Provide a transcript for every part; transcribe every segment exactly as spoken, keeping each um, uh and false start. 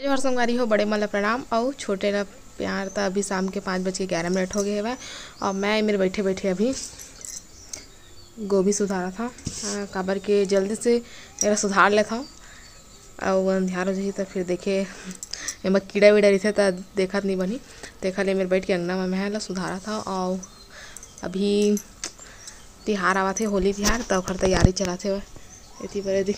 जोहार संगवारी हो, बड़े मन ला प्रणाम अउ छोटे ला प्यार। त अभी शाम के पाँच बज के ग्यारह मिनट हो गए हवय अउ मैं मेरे बैठे बैठे अभी गोभी सुधारत हव, अ, काबर के जल्दी से एला सुधार लेथव अउ अंधियार हो जही त फिर देखे एमा कीड़ा वीड़ा रहिथे त देखत नइ बनही। तेखर ले मेरे बैठ के अंगना म मैं एला सुधारत हव अउ अभी तिहार आवत हे, होली तिहार, त ओखर तैयारी चलत हे। एती बर एदे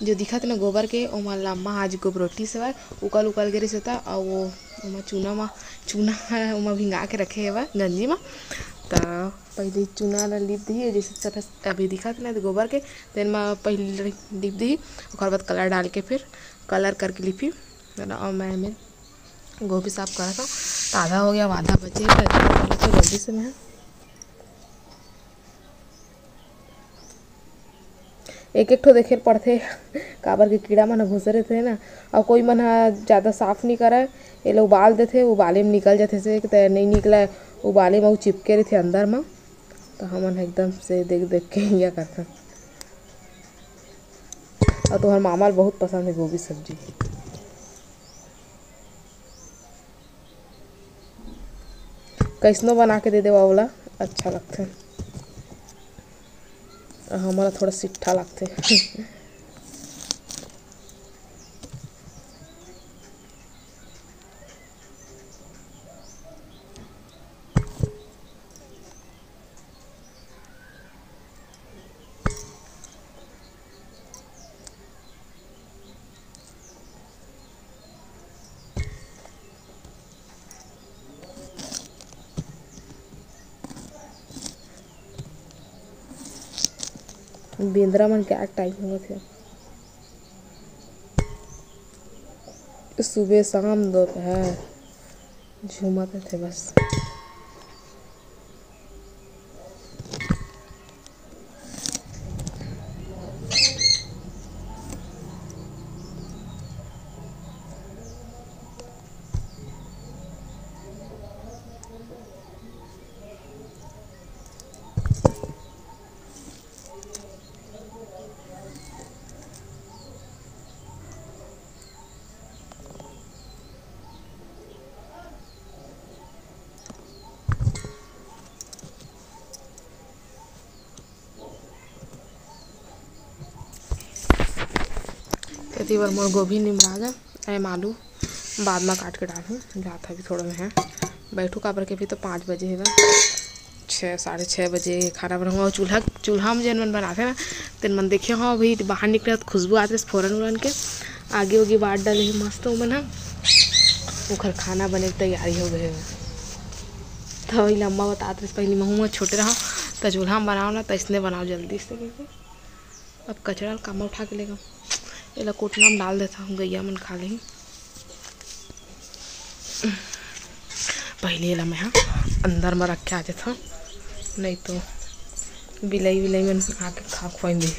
जो दिखत हे ना गोबर के, ओमा लम्मा आज गोबरोटी से हवय, उकल उकल गे रिहिस हे त, अउ वो ओमा चूना म, चूना ओमा भिंगा के रखे हवय गंजी म। त पहिली चूना ल लीप दिही, जइसे सफेद अभी दिखत हे ना गोबर के, तेन म पहिली लीप दिही, ओकर बाद कलर डाल के फिर कलर करके लिपही। अउ मैं एमे गोभी साफ करत हव, त आधा हो गया, अब आधा बचे हे, त एला कर लेथव जल्दी से मैं। एक एक ठो देखे ल पड़थे, काबर के कीड़ा मन ह घुसे रहिथे ना, अउ कोई मन ह जादा साफ नइ करय, एला उबाल देथे, उबाले म निकल जाथे, से त नइ निकलय, उबाले म अउ चिपके रहिथे अंदर म, त हमन ह एकदम से देख देख के इया करथन। अउ तुंहर मामा ल बहुत पसंद हे गोभी सब्जी। कइसनो बना के दे देवा, ओला अच्छा लगथे। हमन ला थोड़ा सिट्ठा लगथे। बेंदरा मन के आग टाइप होवत हे। सुबह, शाम, दोपहर झूमत रथे बस। एती बर मोर गोभी निमरा गे, एम आलू बाद म काट के डालहूँ। जात हवे थोड़ा मैं, हाँ, बैठू, काबर के अभी तो पाँच बजे हे बस। छः, साढ़े छः बजे खाना बनाहूँ। अउ चूल्हा, चूल्हा म जेन मन बनाथे ना, तेन मन देखे हो, अभी बाहर निकले त खुशबू आत रहिस फोरन उरन के, आगी उगी बार डाले हे मस्त ओमन ह, ओखर खाना बने के तैयारी हो गए हे। त वही लम्बा बतात रहिस, पहिली महूँ ह छोटे रहव, त चूल्हा म बनाओ ना, त अइसने बनाओ जल्दी से कहिके। अब कचरा ल कामा उठा के लेगव, एला कोटना म डाल देथव, गैया मन खा लेही। पहिली एला मैं ह अंदर म रख के आ जथव, नहीं तो बिलाई विलाई मन आके खा खुआइन दे।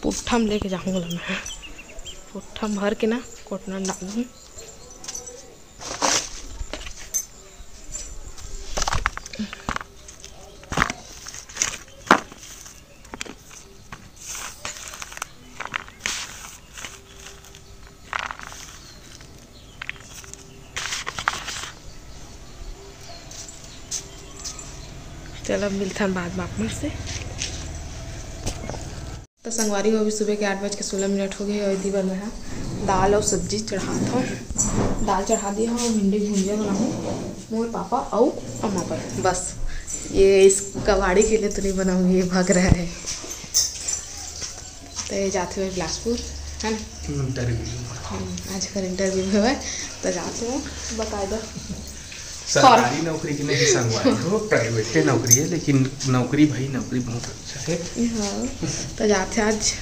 पुट्ठा म लेके जाहूँ ओला मैं। पुट्ठा म भर के ना कोटना म डाल दूँ। चलो, अब मिलथन बाद म आप मन से। तो संगवारी हो, अभी सुबह के आठ बज के सोलह मिनट हो गए हे अउ एती बर मैं ह दाल अउ सब्जी चढ़ात हव। दाल चढ़ा दिए हव, भिंडी के भुंजिया बनाहूँ। मोर पापा अउ अम्मा बर, बस ये इस कबाड़ी के लिए तो नहीं बनाऊंगी, ये भाग रहा है। तो ये जाते हुए बिलासपुर, है ना? Interview। हम्म, आज कर interview है, तो जाते हुए बता दो। सरकारी नौकरी के नहीं संगवारी हो, private नौकरी है, लेकिन नौकरी भाई नौकरी बहुत अच्छा है। हाँ, तो जाते आज।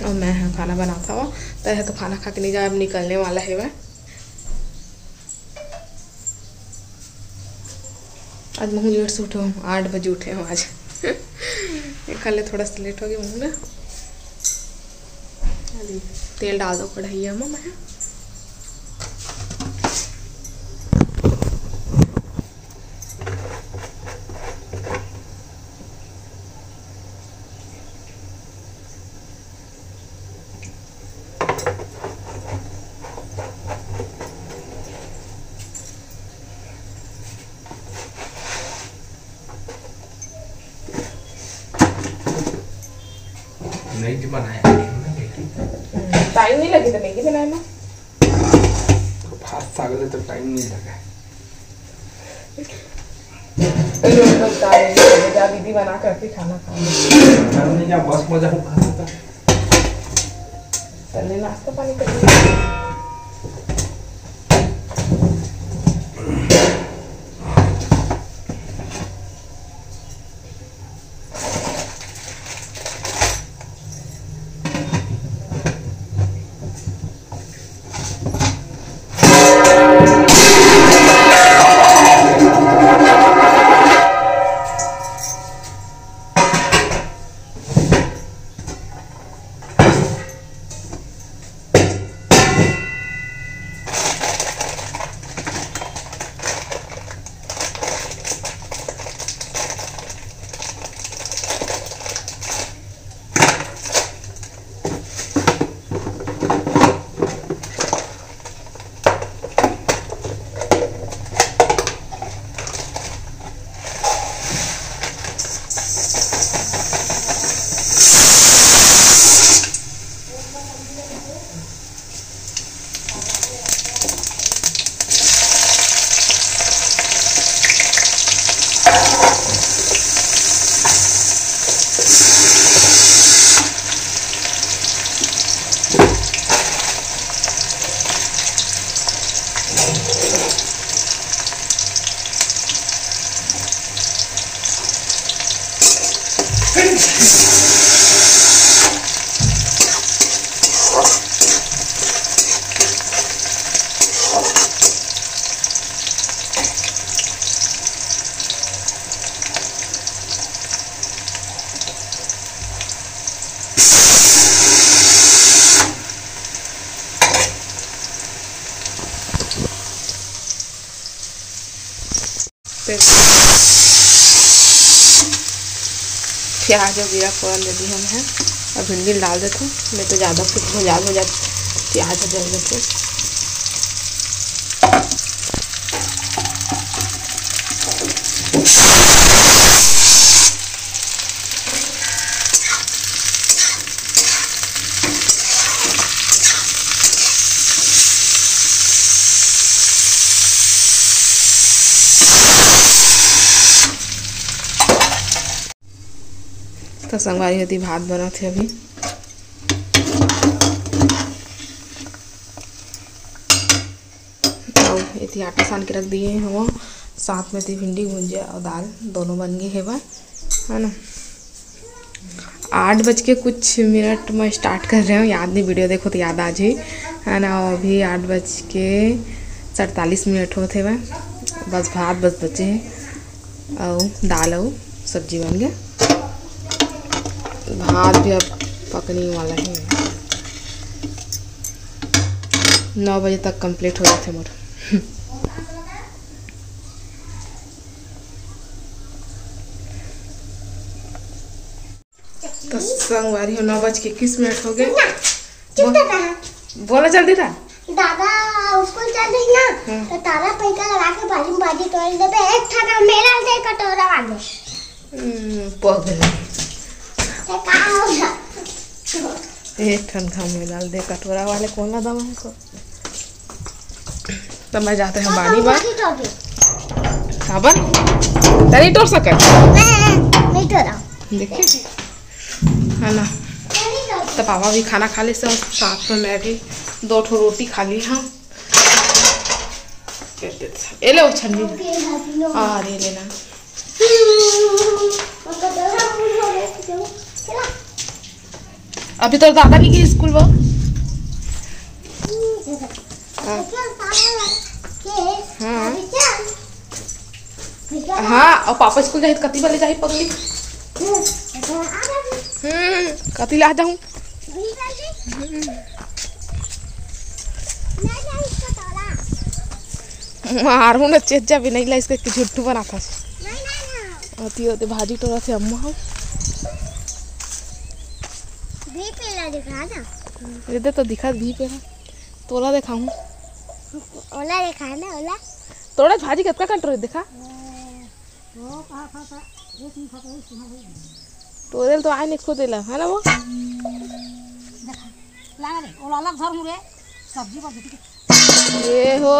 अउ मैं ह खाना बनात हव, त यह तो खाना खा के नहीं जाए, अब निकलने वाला है वह। आज महूँ लेट से उठे हूँ, आठ बजे उठे हूँ आज। एखर ले थोड़ा सा लेट हो गया महूँ ना। अरे, तेल डाल दो कढ़ैया में। मैं नहीं जी, बनाया नहीं हमने, लेकिन टाइम नहीं लगे तो मैगी बनाए ना। तो भात साग ले तो टाइम नहीं लगा। तो ये तो बता रही है, जा दीदी बना करके खाना खा ले। हमने क्या बस मजा हुआ था। चलिए नाश्ता पानी करिए। प्याज अउ जीरा फोरन दे दी हन। अब भिंडी ल डाल देथों। मैं तो ज़्यादा कुछ भुजा भुजा प्याज जल देथे। तो संगवारी होती भात बनत हे अभी। अउ एती आटा सान के रख दिए हवं, साथ में ती भिंडी भुंजिया अउ दाल दोनों बन गे हेवय, है ना। आठ बज के कुछ मिनट में स्टार्ट कर रहे हो, याद नहीं, वीडियो देखो तो याद आ जाही, है ना। अभी आठ बज के सैंतालीस मिनट होत हेवय, बस भात बस बचे हे। अउ दाल अउ सब्जी बन गे। भात भी अब पकने वाला हे। नौ बजे तक कंप्लीट हो जाथे मोर। तो संगवारी हो, नौ बज के इक्कीस मिनट हो गए। चुप कर रहा। बोला जल्दी था। दादा स्कूल चल रही ना, हम्म। तो तारा पैसा लगा के बाजी में बाजी तोड़ देबे, एक ठन मेला दे कटोरा वाले। हम्म, पगला। तो का होगा? एक ठन घाम में डाल दे कटोरा वाले, कौन ला दवा है को? तो मैं जाते हैं बानी बार। बाजी तोड़ दे। साबन? तरी तोड़ सके? नहीं, नहीं, नहीं तोड़ा। देखिए। है ना। तो पापा भी खाना खा ले सब, साथ में मैं भी दो ठो रोटी खा ली। हाँ, ये ले वो छन्नी। अरे लेना। अभी तो दादा भी गई स्कूल वो। हाँ। हाँ। हाँ, अउ पापा स्कूल जाही त कति बजे जाही पगली? हम्म, कति ला जाहूँ? हम्म। मारू ना चेत जा, बिना इला इसके झुट्ठू बनाथस। अति होते भाजी टोरा थे अम्मा हम। भी पेला दिखा ना। ये दे तो दिखा भी पेला। तोला दिखाऊं। ओला दिखा ना, ओला। तोड़ा भाजी कतका कट रही देखा। तोरे तो आए नहीं खुद एला, है ना वो? देखा, ला ना रे, ओला अलग धर मुरे, सब्जी पर देती। ये हो।